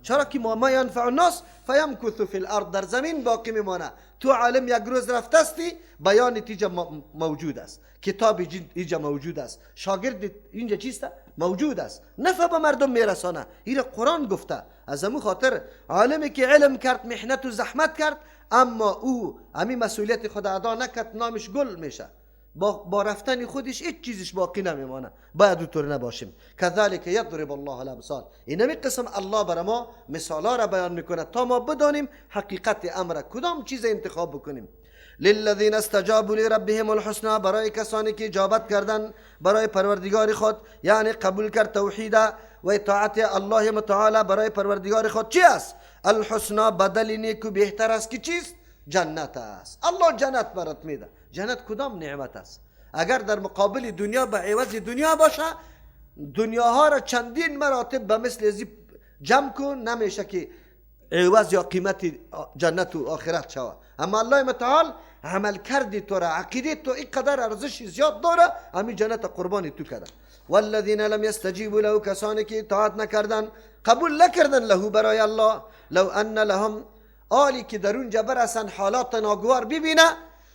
چرا که ما ینفع الناس فیمکث فی الارض، در زمین باقی میمانه. تو عالم یک روز رفتستی، بیان اینجا موجود است، کتاب اینجا موجود است، شاگرد اینجا چیست موجود است، نفع به مردم میرسانه. این قرآن گفته. از همون خاطر عالمی که علم کرد، محنت و زحمت کرد، اما او همین مسئولیت خود ادا نکرد، نامش گل میشه. با رفتن خودش هیچ چیزش باقی نمیمانه. باید اونطور نباشیم. کذالک یضرب الله الامثال. این قسم الله بر ما مثالا را بیان میکنه تا ما بدانیم حقیقت امر، کدام چیز انتخاب بکنیم. للذین استجابوا لربهم الحسنى، برای کسانی که اجابت کردن برای پروردگار خود، یعنی قبول کرد توحید و اطاعت الله متعال برای پروردگار خود. چی است؟ الحسنى بدل نیکو بهتر است که چیست؟ جنت است. الله جنت برات میده. جنت کدام نعمت است؟ اگر در مقابل دنیا به عوض دنیا باشه، دنیاها را چندین مراتب به مثل ازی جمع کن، نمیشه که عوض یا قیمت جنت و آخرت شود. اما الله متعال عمل کردی تو را، عقیده تو اینقدر ارزش زیاد داره، همین جنت قربانی تو کرده. والذین لم یستجیبوا له، کسانی که اطاعت نکردن، قبول نکردن له برای الله، لو ان لهم، آلی که در اونجا برسن حالات ناگوار ببینه،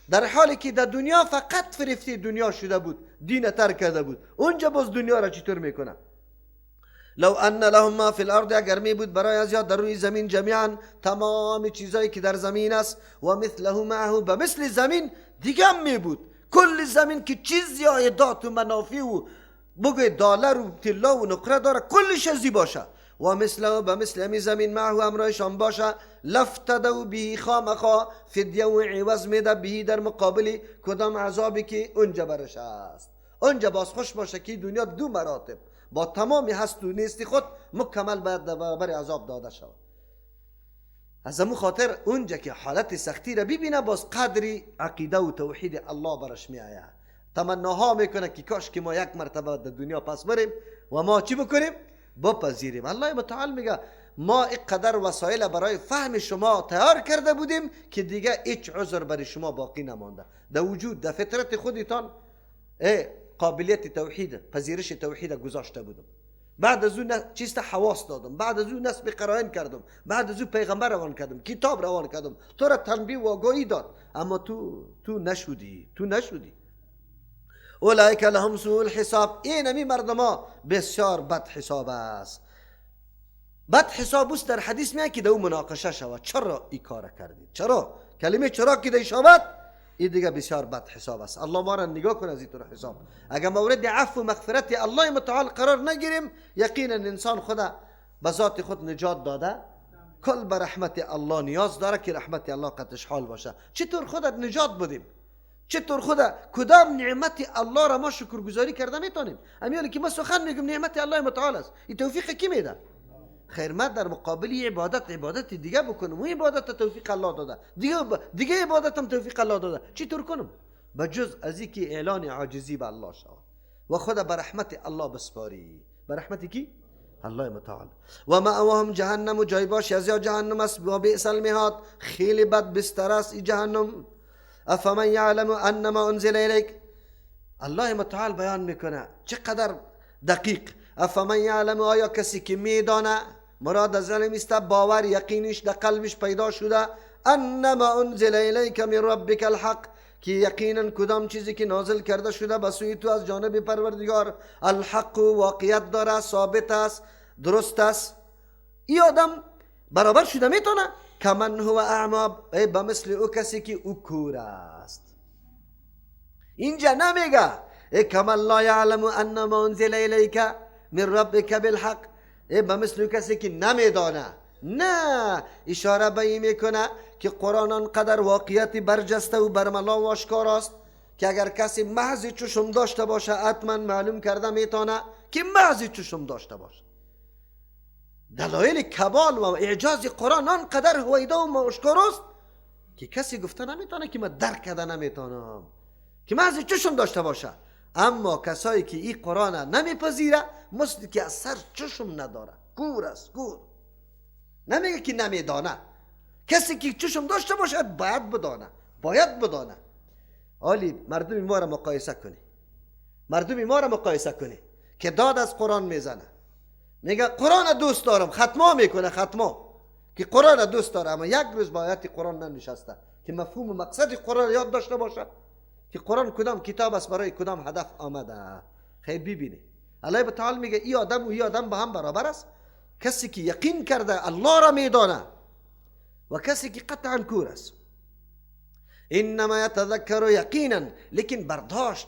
در حالی که در دنیا فقط فریفته دنیا شده بود، دین ترک کرده بود، اونجا باز دنیا را چطور میکنه؟ لو ان لهم ما فی الارض، اگر می بود برای از یا در روی زمین جمیعا، تمام چیزایی که در زمین است، و مثله معه، به مثل زمین دیگه هم می بود، کل زمین که چیز عایدات و منافع و بگوی دلار و طلا و نقره داره، کلش ازی باشه، و مثله به مثل همی زمین معه امرایشان باشه، لفتدو به خامخا، فدیه و عوض میده به در مقابل کدام عذابی که اونجا برش است. اونجا باز خوش باشه که دنیا دو مراتب با تمام هست و نیستی خود مکمل باید در برابر عذاب داده شود. از همون خاطر اونجا که حالت سختی را ببینه، باز قدری عقیده و توحید الله برش می آید، تمناها میکنه که کاش که ما یک مرتبه در دنیا پس بریم و ما چی بکنیم؟ بپذیریم. الله متعال میگه ما اینقدر وسایل برای فهم شما تیار کرده بودیم که دیگه هیچ عذر برای شما باقی نمانده. در وجود، در فطرت خودتان قابلیت توحید، پذیرش توحید گذاشته بودم. بعد از اون چیست حواس دادم، بعد از اون نصب قرائن کردم، بعد از اون پیغمبر روان کردم، کتاب روان کردم، تو را تنبیه و آگاهی داد، اما تو نشودی، تو نشودی. اولئک لهم سوء الحساب. این امی مردما بسیار بد حساب است. بد حساب است. در حدیث میاد که دو مناقشه شود، چرا این کار کردی؟ چرا؟ کلمه چرا که دی شود، این دیگه بسیار بد حساب است. الله ما را نگاه کن از این طور حساب. اگر مورد عفو و مغفرت الله متعال قرار نگیریم، یقینا انسان خود به ذات خود نجات داده، کل به رحمت الله نیاز داره که رحمت الله قدش حال باشه. چطور خودت نجات بدیم؟ چطور خدا کدام نعمت الله را ما شکرگزاری کرده میتونیم؟ امیالی که ما سخن میگم نعمت الله متعال است، این توفیق کی میده؟ خیر، ما در مقابل عبادت دیگه بکنم و عبادت توفیق الله داده، دیگه عبادتم توفیق الله داده، چطور کنم؟ بجز از اینکه اعلان عاجزی به الله شود و خدا به رحمت الله بسپاری. به رحمت کی؟ الله متعال. و مأواهم جهنم، و جای باش از جهنم است، و بئس المهاد، خیلی بد بستر است این جهنم. افمن یعلم انما انزل الیک، الله متعال بیان میکنه چقدر دقیق. افمن یعلم، آیا کسی که میدانه، مراد از علم است باور، یقینش در قلبش پیدا شده، انما انزل الیک من ربک الحق، که یقینا کدام چیزی که نازل کرده شده به سوی تو از جانب پروردگار، الحق واقعیت داره، ثابت است، درست است. این آدم برابر شده میتونه کمن هو اعما، به مثل او کسی که او کور است. اینجا نمیگه ای کمن لا یعلم انما انزل الیک من ربک بالحق، ای به مثل کسی که نمیدانه. نه، اشاره به این میکنه که قرآن آنقدر واقعیت برجسته و برملا و آشکار است که اگر کسی محض چشم داشته باشه حتما معلوم کرده میتونه که محض چشم داشته باشه. دلایل کمال و اعجاز قرآن آنقدر هویدا و آشکار است که کسی گفته نمیتونه که من درک کرده نمیتونم، که محض چشم داشته باشه. اما کسایی که این قرآن نمیپذیره مثل که از سر چشم نداره، کور است، کور. نمیگه که نمیدانه. کسی که چشم داشته باشه باید بدانه، باید بدانه. عالی مردم ما را مقایسه کنی، مردم ما را مقایسه کنی که داد از قرآن میزنه، میگه قرآن دوست دارم، ختما میکنه، ختما که قرآن دوست داره، اما یک روز با آیت قرآن ننشسته که مفهوم و مقصد قرآن یاد داشته باشه که قرآن کدام کتاب است، برای کدام هدف آمده. خیلی ببینه الله تعالی میگه ای آدم و ای آدم با هم برابر است. کسی که یقین کرده الله را میدانه و کسی که قطعا کور است. انما یتذکر یقینا، لیکن برداشت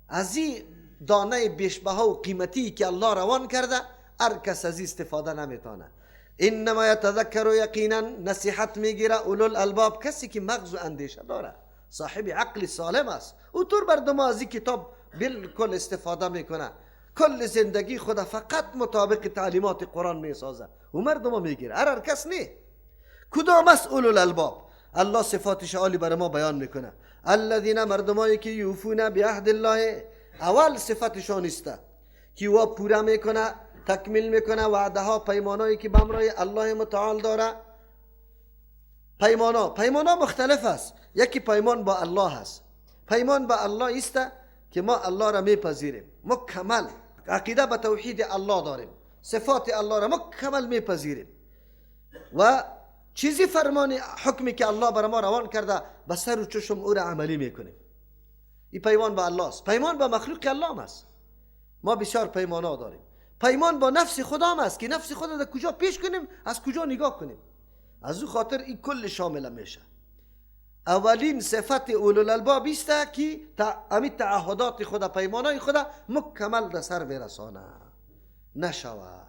از این دانه بیشبها و قیمتی که الله روان کرده هر کس از استفاده نمیتونه. انما یتذکر یقینا، نصیحت میگیره اولو الالباب، کسی که مغز و اندیشه داره، صاحب عقل سالم است. او طور بردم از این کتاب بالکل استفاده میکنه، کل زندگی خود فقط مطابق تعلیمات قرآن میسازه و مردم میگیره، هر کس نه. کدام است اولو الالباب؟ الله صفاتش عالی بر ما بیان میکنه. الذین، مردمایی که یوفون بعهد الله، اول صفتشان است که او پورا میکنه، تکمیل میکنه وعده ها، پیمانایی که به امرای الله متعال داره. پیمانا مختلف است. یکی پیمان با الله است. پیمان با الله است که ما الله را میپذیریم، مکمل عقیده به توحید الله داریم، صفات الله را مکمل میپذیریم و چیزی فرمان حکمی که الله بر ما روان کرده به سر و چشم او را عملی میکنیم. این پیمان با الله است. پیمان با مخلوق الله است. ما بسیار پیمانا داریم. پیمان با نفس خودم است که نفس خود را کجا پیش کنیم، از کجا نگاه کنیم. از او خاطر این کل شامل میشه. اولین صفت اولوالالباب است که امی تعهدات خود، پیمانای خود مکمل در سر برسانه نشوه.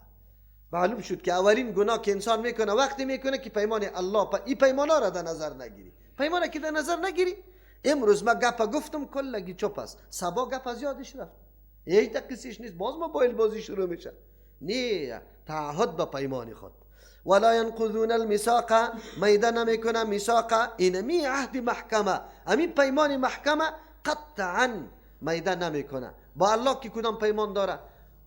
معلوم شد که اولین گناه که انسان میکنه وقتی میکنه که پیمان الله این پیمانا را در نظر نگیری. پیمانا که در نظر نگیری، امروز ما گپ گفتم کلگی چپ است، صبا گپ از یادش رفت، هیچ دقیقش نیست، باز موبایل بازی شروع میشه. نه، تعهد به پیمان خود. ولا ينقضون الميثاق، میده نمیکنه میثاق، اینمی عهد محکمه، همین پیمان محکمه قطعا میده نمیکنه. با الله که کدام پیمان داره؟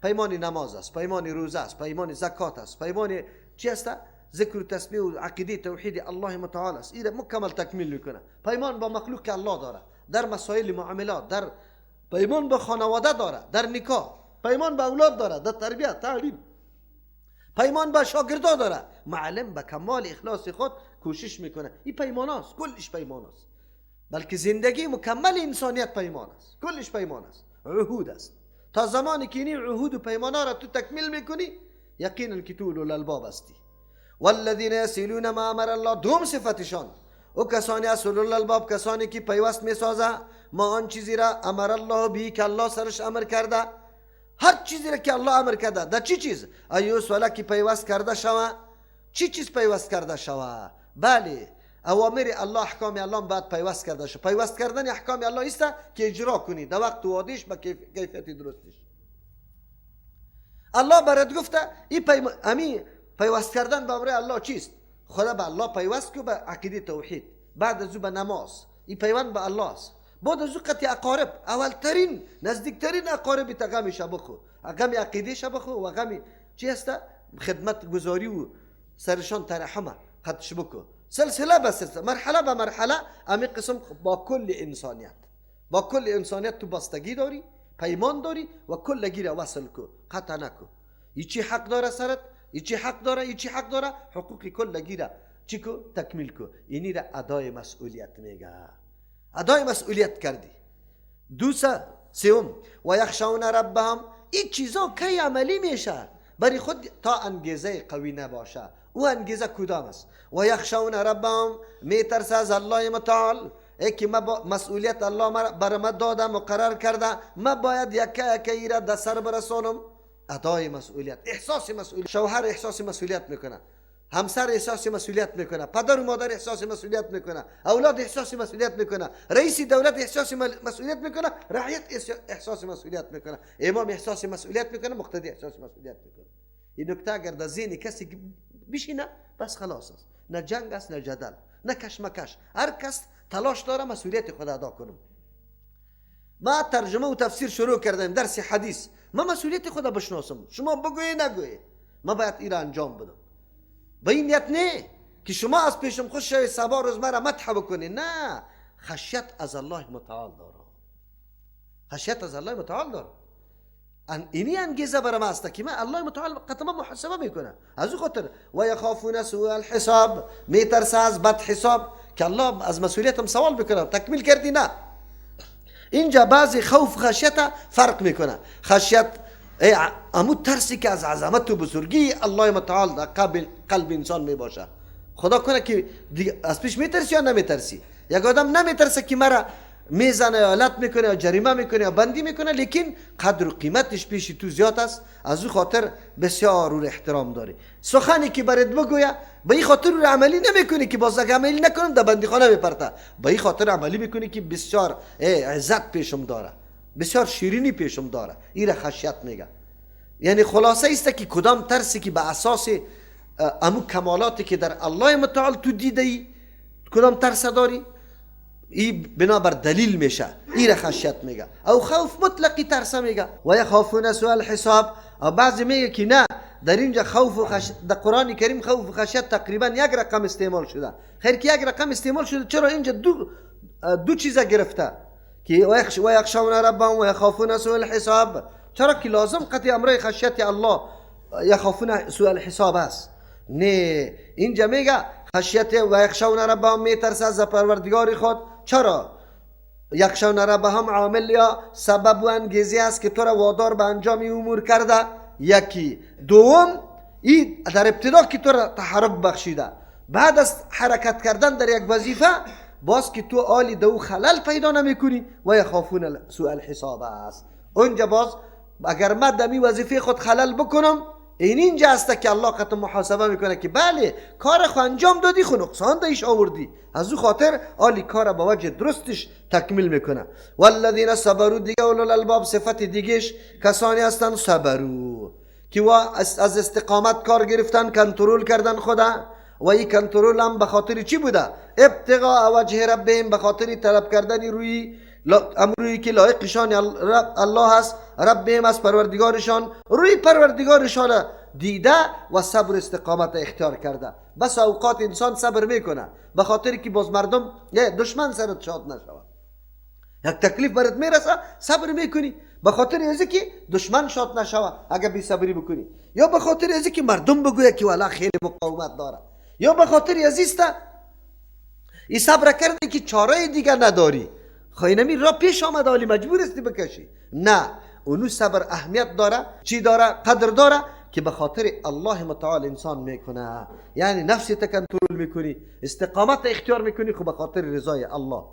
پیمان نماز است، پیمان روزه است، پیمان زکات است، پیمان چی است؟ ذکر و تسبیح و عقیده توحید الله متعال است. این مکمل تکمیل میکنه. پیمان با مخلوق الله داره در مسائل معاملات، در پیمان با خانواده داره در نکاح، پیمان با اولاد داره در تربیت تعلیم، پیمان با شاگردا داره. معلم به کمال اخلاص خود کوشش میکنه. این پیمان است، کلش پیمان است، بلکه زندگی مکمل انسانیت پیمان است، کلش پیمان است، عهود است. تا زمانی که این عهود و پیمان را تو تکمیل میکنی، یقینا که تو اولوالالباب هستی. والذین یصلون ما امر الله، دوم صفتشان او کسانی از اولوالالباب، کسانی که پیوست میسازه ما آن چیزی را امر الله به که الله سرش امر کرده، هر چیزی را که الله امر کرده. در چی چیز؟ ایوس ولا که پیوست کرده شوه. چی چیز پیوست کرده شوه؟ بله، اوامر الله، احکام الله باید پیوست کرده شوه. پیوست کردن احکام الله است که اجرا کنی در وقت وادیش با کیفیت درستش. الله برات گفته این امی پیوست کردن به امر الله چیست؟ خدا به الله پیوست کو به عقیده توحید، بعد از او به نماز، این پیوند به الله است. بعد از او قطع اقارب، اولترین نزدیکترین اقارب تا غم شبخو، غم عقیده شبخو و غم چی هست؟ خدمت گذاری و سرشان ترحمه قطعش بکو. سلسله به سلسله، مرحله به مرحله، امی قسم با کل انسانیت، با کل انسانیت تو بستگی داری، پیمان داری و کل گیره وصل کو، قطع نکو. چی حق داره سرت، چی حق داره، چی حق داره، حقوق کل گیره چی کو تکمیل کو. اینی را ادای مسئولیت میگه. ادای مسئولیت کردی. دوسه سوم و یخشون ربهم، این چیزا کی عملی میشه؟ برای خود تا انگیزه قوی نباشه. او انگیزه کدام است؟ و یخشون ربهم، میترسه از الله متعال، ای که ما مسئولیت الله بر ما داده، مقرر کرده، ما باید یکه یکه ای را در سر برسانم. ادای مسئولیت، احساس مسئولیت. شوهر احساس مسئولیت میکنه، همسر احساس مسئولیت میکنه، پدر و مادر احساس مسئولیت میکنه، اولاد احساس مسئولیت میکنه، رئیس دولت احساس مسئولیت میکنه، رعیت احساس مسئولیت میکنه، امام احساس مسئولیت میکنه، مقتدی احساس مسئولیت میکنه. این نکته اگر در ذهن کسی بشینه بس خلاص است. نه جنگ است، نه جدل، نه کشمکش. هر کس تلاش داره مسئولیت خود ادا کنم. ما ترجمه و تفسیر شروع کردیم، درس حدیث، ما مسئولیت خود بشناسم، شما بگویی نگویی ما باید این را انجام بدم. به این نیت نه که شما از پیشم خوش شوید صبا روز مرا مدح بکنی، نه، خشیت از الله متعال دارم، خشیت از الله متعال دارم. اینی انگیزه برای ما است که من الله متعال قطعا محاسبه میکنه. از او خاطر و یخافون سوء الحساب، میترسه از بد حساب که الله از مسئولیتم سوال بکنه تکمیل کردی نه. اینجا بعضی خوف خشیت فرق میکنه. خشیت امو ترسی که از عظمت و بزرگی الله متعال در قلب انسان میباشه. خدا کنه که از پیش میترسی یا نمیترسی. یک آدم نمیترسه که مرا میزنه یا لط میکنه یا جریمه میکنه یا بندی میکنه، لیکن قدر و قیمتش پیش تو زیاد است، از او خاطر بسیار او احترام داری. سخنی که برات بگویه به این خاطر او عملی نمیکنی که باز اگه عملی نکنم در بندیخانه میپرته، به این خاطر عملی میکنی که بسیار عزت پیشم داره، بسیار شیرینی پیشم داره. این را خشیت میگه. یعنی خلاصه است که کدام ترسی که به اساس امو کمالاتی که در الله متعال تو دیده ای کدام ترس داری، ای بنابر دلیل میشه، ای را خشیت میگه. او خوف مطلقی ترس میگه. و یخافون سوء الحساب. او بعضی میگه که نه، در اینجا خوف و در قرآن کریم خوف و خشیت تقریبا یک رقم استعمال شده. خیر که یک رقم استعمال شده، چرا اینجا دو چیزا گرفته که و یخشون ربهم و یخافون سوء الحساب؟ چرا که لازم قطعی امرای خشیت الله یخافون سوء الحساب است. نه، اینجا میگه خشیت و یخشون ربهم، میترسه از پروردگار خود. چرا؟ یخشون ربهم عامل یا سبب و انگیزه است که تو را وادار به انجام امور کرده. یکی. دوم، این در ابتدا که تو را تحرک بخشیده، بعد از حرکت کردن در یک وظیفه باز که تو آلی دو خلل پیدا نمیکنی و یخافون سوء الحساب است. اونجا باز اگر من دمی وظیفه خود خلل بکنم، این اینجا است که الله قطع محاسبه میکنه که بله کار خو انجام دادی، خو نقصان دیش آوردی، از او خاطر آلی کار با وجه درستش تکمیل میکنه. والذین صبروا، دیگه اولو الالباب صفت دیگهش کسانی هستند صبرو که از استقامت کار گرفتن، کنترل کردن خدا، و این کنترل هم به خاطر چی بوده؟ ابتغاء وجه ربهم، به خاطر طلب کردن روی امروی که لایقشان الله هست، ربهم از پروردگارشان، روی پروردگارشان دیده و صبر استقامت اختیار کرده. بس اوقات انسان صبر میکنه به خاطر که باز مردم دشمن سرت شاد نشود، یک تکلیف برات میرسه صبر میکنی به خاطر از که دشمن شاد نشود اگه بی صبری بکنی، یا به خاطر از که مردم بگوید که والا خیلی مقاومت داره، یا به خاطر از است ای صبر کردی که چاره دیگه نداری، خواهی را پیش آمد حالی مجبور استی بکشی. نه، اونو صبر اهمیت داره، چی داره؟ قدر داره که به خاطر الله متعال انسان میکنه. یعنی نفس کنترل میکنی، استقامت اختیار میکنی، خب به خاطر رضای الله.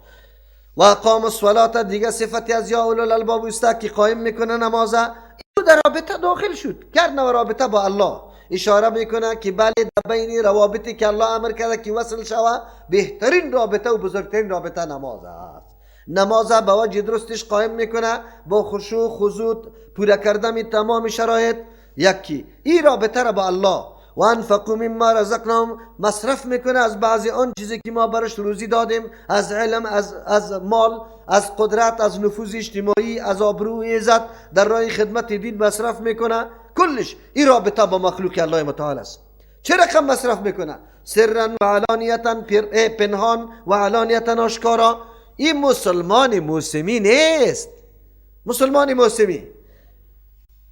و اقام الصلاة، دیگه صفتی از یا اولو الالباب است که قائم میکنه نمازه. این در رابطه داخل شد، کرد و رابطه با الله اشاره میکنه که بله در بین روابطی که الله امر کرده که وصل شوه، بهترین رابطه و بزرگترین رابطه نماز است. نماز به وجه درستش قائم میکنه با خشوع خضوع پوره کردن تمام شرایط. یکی این رابطه را با الله. و انفقوا مما رزقناهم، مصرف میکنه از بعضی آن چیزی که ما برش روزی دادیم، از علم، از مال، از قدرت، از نفوذ اجتماعی، از آبرو و عزت، در راه خدمت دین مصرف میکنه. کلش این رابطه با مخلوق الله متعال است. چه رقم مصرف میکنه؟ سرا و علانیتا، پنهان و علانیتا، آشکارا. این مسلمان موسمی نیست. مسلمان موسمی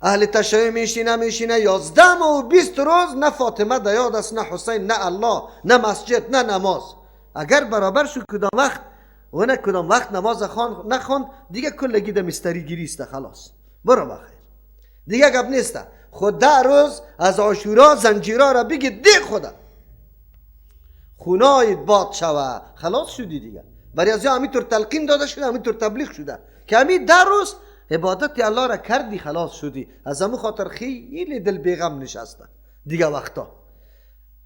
اهل تشیع میشینه 11 و 20 روز نه فاطمه در یاد است، نه حسین، نه الله، نه مسجد، نه نماز. اگر برابر شد کدام وقت و نه کدام وقت نماز نخوند، دیگه کلگی در مستری گیریست، خلاص برو بخیر، دیگه گپ نیست. خود 10 روز از عاشورا زنجیرا را بگی دی خدا خونای باد شوه، خلاص شدی دیگه. برای از همینطور تلقین داده شده، همینطور تبلیغ شده که همین 10 روز عبادت الله را کردی خلاص شدی. از همون خاطر خیلی دل بیغم نشسته دیگه وقتا.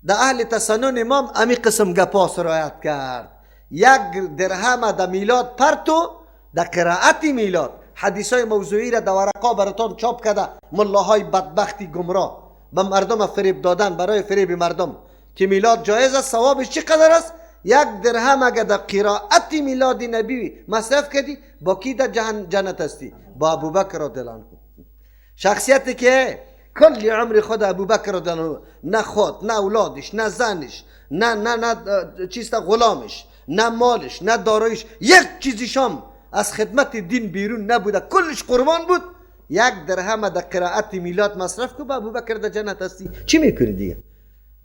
در اهل تسنن امام امی قسم گپا سرایت کرد. 1 درهم در میلاد پرتو، در قرائت میلاد حدیث های موضوعی را در ورقا براتان چاپ کرده ملاهای بدبختی گمراه به مردم فریب دادن، برای فریب مردم که میلاد جایز است، ثوابش چقدر است؟ 1 درهم اگر در قرائت میلاد نبی مصرف کردی با کی در جنت هستی؟ با ابوبکر رضی الله عنه. شخصیتی که کل عمر خود ابوبکر رضی الله عنه، نه خود، نه اولادش، نه زنش، نه نه نه چیست غلامش، نه مالش، نه دارایش، یک چیزیش هم از خدمت دین بیرون نبوده، کلش قربان بود. یک درهم در قرائت میلاد مصرف کو، با ابوبکر در جنت هستی. چی میکنی دیگه؟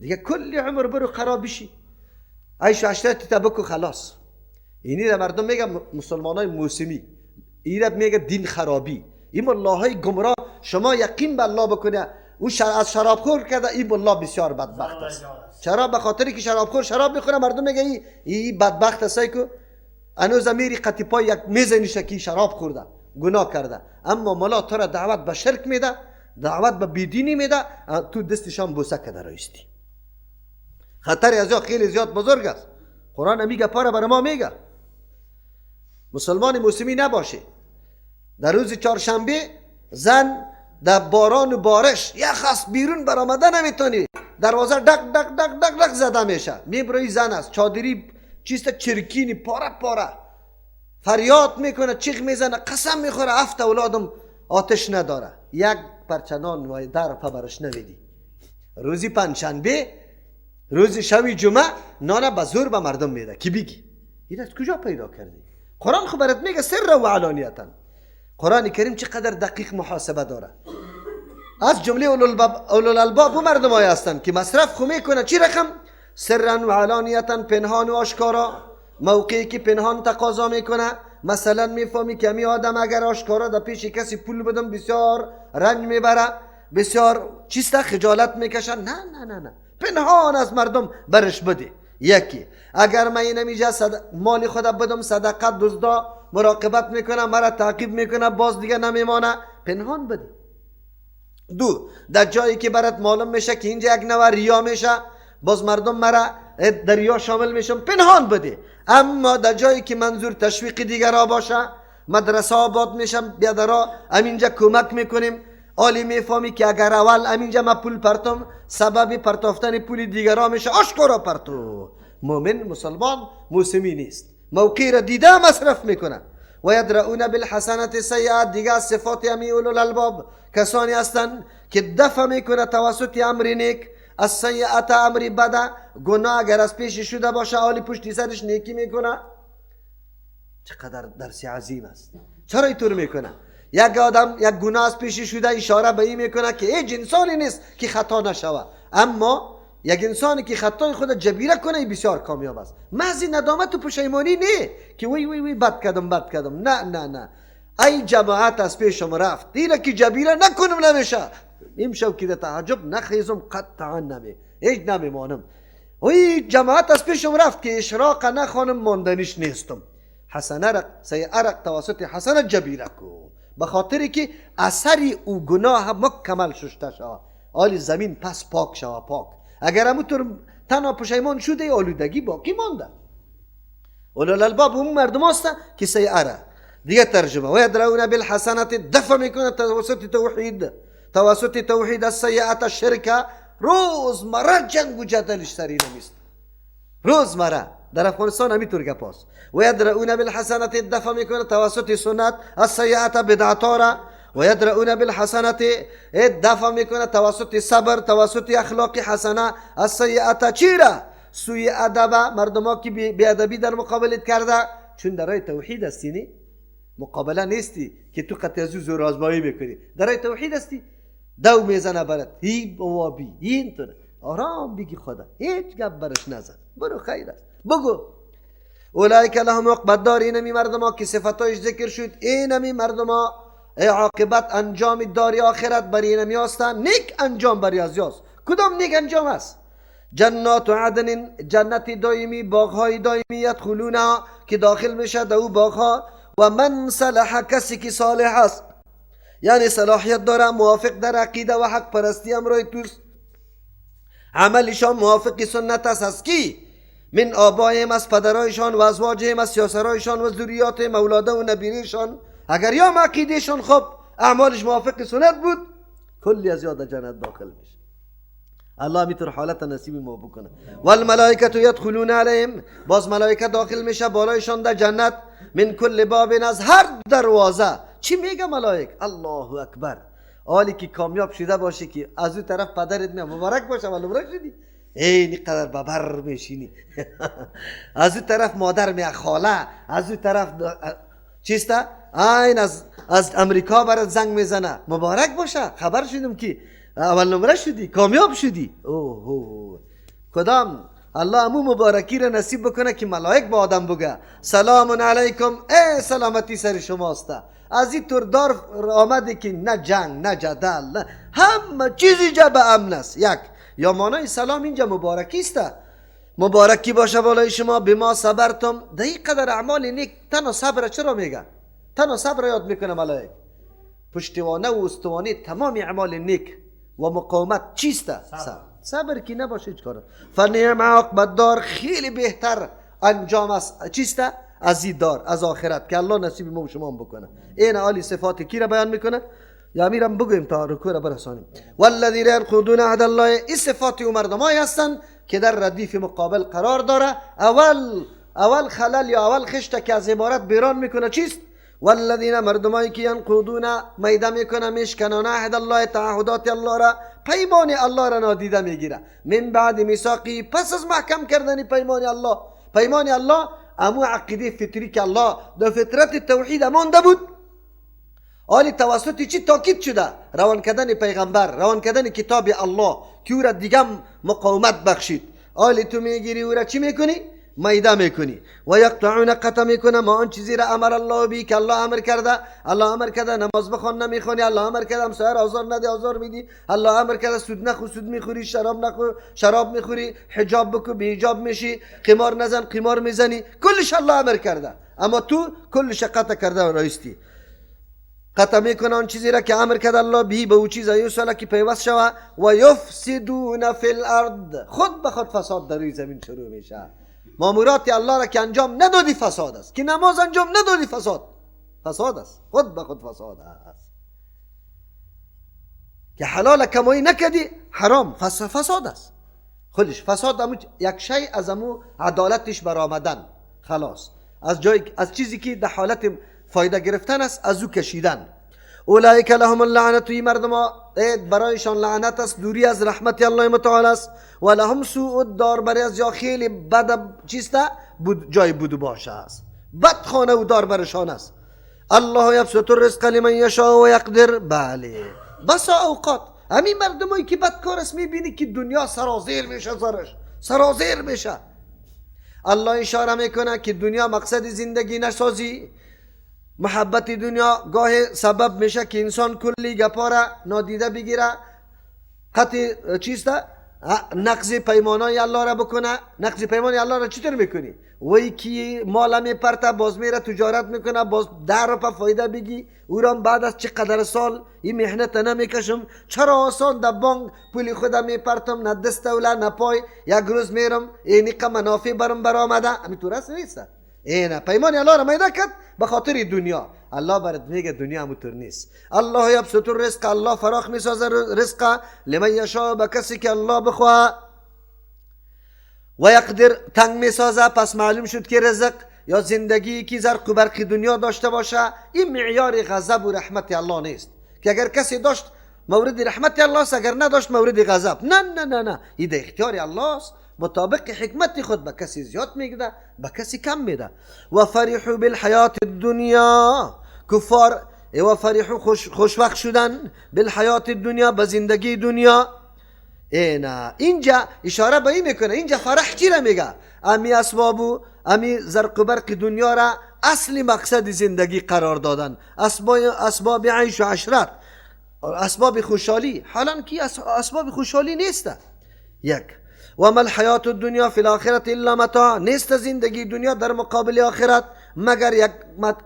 دیگه کلی عمر برو خراب بشی، عیش و عشرت تا بکو خلاص. اینی را مردم میگه مسلمانای موسمی، این را میگه دین خرابی، این ملاهای گمراه. شما یقین به الله بکنه او از شراب خور کرده، این ملا بسیار بدبخت است. چرا؟ به خاطری که شراب خور شراب میخوره، مردم میگه این بدبخت است که هنوز میری قطی پای یک میزنی که شراب خورده گناه کرده. اما ملا تو را دعوت به شرک میده، دعوت به بیدینی میده، تو دستشان بوسه کرده رایستی. خطر از خیلی زیاد بزرگ است. قرآن میگه پاره برای ما میگه مسلمان موسمی نباشه. در روز چهارشنبه زن در باران و بارش یخ است، بیرون برآمده نمیتونی، دروازه دق دق دق دق دق زده میشه، میبروی زن است، چادری چیست چرکینی پاره پاره، فریاد میکنه، چیغ میزنه، قسم میخوره هفت اولادم آتش نداره، یک پرچنان و در برش نمیدی. روزی پنجشنبه، روز شب جمعه نانه به زور به مردم میده که بگی این از کجا پیدا کردی؟ قرآن خو برات میگه سر و علانیتا. قرآن کریم چقدر دقیق محاسبه داره. از جمله اولوالالباب و مردم های هستند که مصرف خو میکنه چی رقم؟ سرا و علانیتا، پنهان و آشکارا. موقعی که پنهان تقاضا میکنه، مثلا میفهمی که می آدم اگر آشکارا در پیش کسی پول بدم بسیار رنج میبره، بسیار چیست خجالت میکشه، نه نه نه نه، پنهان از مردم برش بده. یکی اگر من اینمیجا مال خود بدم صدقه، دزدا مراقبت میکنه، مرا تعقیب میکنه، باز دیگه نمیمانه، پنهان بده. دو، در جایی که برات معلوم میشه که اینجا یک نوع ریا میشه، باز مردم مرا در ریا شامل میشم، پنهان بده. اما در جایی که منظور تشویق دیگرا باشه، مدرسه آباد میشم، بیادرا همینجا کمک میکنیم، آلی میفهمی که اگر اول همینجا ما پول پرتم سبب پرتافتن پول دیگرا میشه، آشکارا پرتو. مؤمن مسلمان موسمی نیست، موقعی را دیده مصرف میکنه. و یدرؤون بالحسنة السیئة، دیگه صفات امی اولوالالباب کسانی هستند که دفع میکنه توسط امر نیک السیئة امر بده، گناه اگر از پیش شده باشه آلی پشتی سرش نیکی میکنه. چقدر درس عظیم است. چرا اینطور میکنه؟ یک آدم یک گناه از پیش شده اشاره به این میکنه که هیچ انسانی نیست که خطا نشوه، اما یک انسانی که خطای خود جبیره کنه بسیار کامیاب است. محض ندامت و پشیمانی نه که وی وی وی بد کردم بد کردم، نه نه نه، ای جماعت از پیشم رفت، دیره که جبیره نکنم نمیشه، امشب که در تعجب نخیزم قطعا نمی هیچ نمیمانم، وی جماعت از پیشم رفت که اشراق نخوانم ماندنیش نیستم. حسنه رق سیئه رق توسط حسنه جبیره کو، به خاطر که اثر او گناه مکمل ششته شوه، آلی زمین پس پاک شوه پاک. اگر همونطور تنها پشیمان شده آلودگی باقی مانده. اولوالالباب اون مردم هستن که سیئه را دیگه ترجمه و یدرؤون بالحسنة دفع میکنه توسط توحید، توسط توحید السیئة الشرکه. روزمره جنگ و جدلش سری نمیست، روزمره در افغانستان همینطور گپ است. و یدرؤون بالحسنة دفع میکنه توسط سنت السیئة بدعت را. و یدرؤون بالحسنة دفع میکنه توسط صبر، توسط اخلاق حسنه السیئة چیرا سوی ادب، مردما که بیادبی در مقابلت کرده، چون در راه توحید هستی نی مقابله نیستی که تو قطع از زور آزمایی میکنی، در راه توحید هستی دو میزنه برات هی بوابی اینطور آرام بگی خدا هیچ گپ برش نزن، برو خیر است بگو. اولئک لهم عقبی الدار، اینمی مردما که صفتایش ذکر شد، اینمی مردما عاقبت انجام داری آخرت بر اینمی هستند، نیک انجام بر ازیاست. کدام نیک انجام است؟ جنات عدن، جنت دائمی، باغهای دائمی، یدخلونها که داخل میشه در او باغها. و من صلح، کسی که صالح است یعنی صلاحیت داره، موافق در عقیده و حق پرستی امرای توست، عملشان موافق سنت است. از کی؟ من آبایم، از پدرایشان و ازواجهم، از سیاسرایشان و ذریاتهم، اولاده و نبیریشان. اگر یا عقیدهشان خب اعمالش موافق سنت بود، کلی از یاد جنت داخل میشه. الله میتونه حالت نصیب ما بکنه. والملائکه یدخلون علیهم، باز ملائکه داخل میشه بالایشان در جنت. من کل باب، از هر دروازه. چی میگه ملائک؟ الله اکبر. حالی که کامیاب شده باشه که از اون طرف پدرت میاد مبارک باشه ولی مبارک شدی، ای قدر ببر میشینی. از اون طرف مادر میاد خاله، از اون طرف چیسته این از از امریکا برات زنگ میزنه، مبارک باشه، خبر شدم که اول نمره شدی، کامیاب شدی. اوه کدام الله امو مبارکی را نصیب بکنه که ملائک با آدم بگه سلام علیکم، ای سلامتی سر شماست. از این طور دار آمده که نه جنگ نه جدل نه همه چیز اینجا به امن است. یک یا معنای سلام اینجا مبارکی است، مبارکی باشه بالای شما بما صبرتم. در این قدر اعمال نیک تنها صبر چرا میگه؟ تنها صبر یاد میکنه ملائک. پشتوانه و استوانه تمام اعمال نیک و مقاومت چیست؟ صبر. صبر که نباشه هیچ کاره. فنعم عاقبت دار، خیلی بهتر انجام است چیست؟ از این دار، از آخرت که الله نصیب ما و شما بکنه. این عالی صفات کی را بیان میکنه؟ یا میرم بگویم تا رکوع را برسانیم. والذین ینقضون عهد الله، این صفات او مردمایی هستند که در ردیف مقابل قرار داره. اول خلل یا اول خشت که از عبارت بیران میکنه چیست؟ والذین مردمایی که ینقضون میده میکنه، میشکنانه عهد الله، تعهدات الله را، پیمان الله را نادیده میگیره. من بعد میثاقی، پس از محکم کردن پیمان الله. پیمان الله امو عقیده فطری که الله در فطرت توحید مانده بود، آلی توسط چی تاکید شده؟ روان کردن پیغمبر، روان کردن کتاب الله که او را دیگه مقاومت بخشید. آلی تو میگیری او را چی میکنی؟ میده میکنی. و یقطعون، قطع میکنه ما آن چیزی را امر الله بی که الله امر کرده. الله امر کرده نماز بخوان نمیخوانی، الله امر کرده همسایه را آزار نده آزار میدی، الله امر کرده سود نخور سود میخوری، شراب نخور شراب میخوری، حجاب بکو بی حجاب میشی، قمار نزن قمار میزنی، کلش الله امر کرده، اما تو کلش قطع کرده رایستی. قطع میکنه آن چیزی را که امر کرده الله بی به او چیز ایوساله که پیوست شوه. و یفسدون فی الارض، خود به خود فساد در روی زمین شروع میشه. مامورات الله را که انجام ندادی فساد است، که نماز انجام ندادی فساد است، خود به خود فساد است. که حلال کمایی نکدی حرام، فساد است. خودش فساد امو یک شی از امو عدالتش برآمدن، خلاص از جای از چیزی که در حالت فایده گرفتن است از او کشیدن. اولئک لهم اللعنت، این مردم برایشان لعنت است، دوری از رحمت الله متعال است. و لهم سوء الدار، برای از یا خیلی بد چیست بود جای بود باشه است، بد خانه و دار برشان است. الله یبسط الرزق لمن یشاء و یقدر. بله بسا اوقات همین مردمایی که بدکار است میبینی که دنیا سرازیر میشه، سرش سرازیر میشه. الله اشاره میکنه که دنیا مقصد زندگی نسازی. محبت دنیا گاه سبب میشه که انسان کلی گپا را نادیده بگیره، قطع چیست؟ نقض پیمانای الله را بکنه. نقض پیمان الله را چطور میکنی؟ وی کی مال میپرته باز میره تجارت میکنه، باز 10 روپه فایده بگی، او را بعد از چقدر سال این محنت نمیکشم، چرا آسان در بانک پول خودم میپرتم، نه دست ولا نه پای، یک روز میرم اینقه منافع برم برآمده. همین طور است نیست؟ اینه پیمان الله را میده کرد به خاطر دنیا. الله برات میگه دنیا همونطور نیست. الله یبسط الرزق، الله فراخ میسازه رزق لمن یشاء، به کسی که الله بخواه، و یقدر تنگ میسازه. پس معلوم شد که رزق یا زندگی که زرق و برق دنیا داشته باشه این معیار غضب و رحمت الله نیست، که اگر کسی داشت مورد رحمت الله است، اگر نداشت مورد غضب. نه نه نه نه، این در اختیار الله است، مطابق حکمت خود به کسی زیاد میده به کسی کم میده. و فرحوا بالحیات الدنیا، کفار و فرحوا خوشوقت شدن بالحیات الدنیا، به زندگی دنیا. اینا اینجا اشاره به این میکنه. اینجا فرح چی را میگه؟ امی اسبابو امی زرق و برق دنیا را اصل مقصد زندگی قرار دادن، اسباب عیش و عشرت، اسباب خوشحالی، حالا که اسباب خوشحالی نیست. یک و ما الحیات الدنیا فی الاخرة الا متاع، نیست زندگی دنیا در مقابل آخرت مگر یک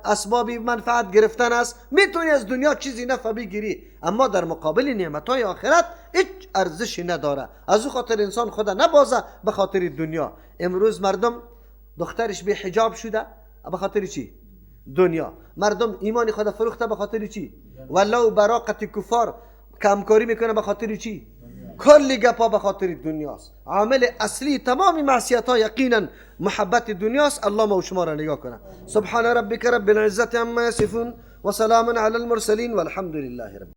اسباب منفعت گرفتن است. میتونی از دنیا چیزی نفع بگیری، اما در مقابل نعمتهای آخرت هیچ ارزشی نداره. از او خاطر انسان خدا نبازه به خاطر دنیا. امروز مردم دخترش بی حجاب شده به خاطر چی؟ دنیا. مردم ایمان خدا فروخته به خاطر چی؟ ولو براقت کفار کمکاری میکنه به خاطر چی؟ کلی گپا به خاطر دنیاست. عامل اصلی تمام معصیت ها یقینا محبت دنیاست. الله ما و شما را نگاه کنه. سبحان ربک رب العزة عما یصفون و سلام علی المرسلین والحمد لله رب.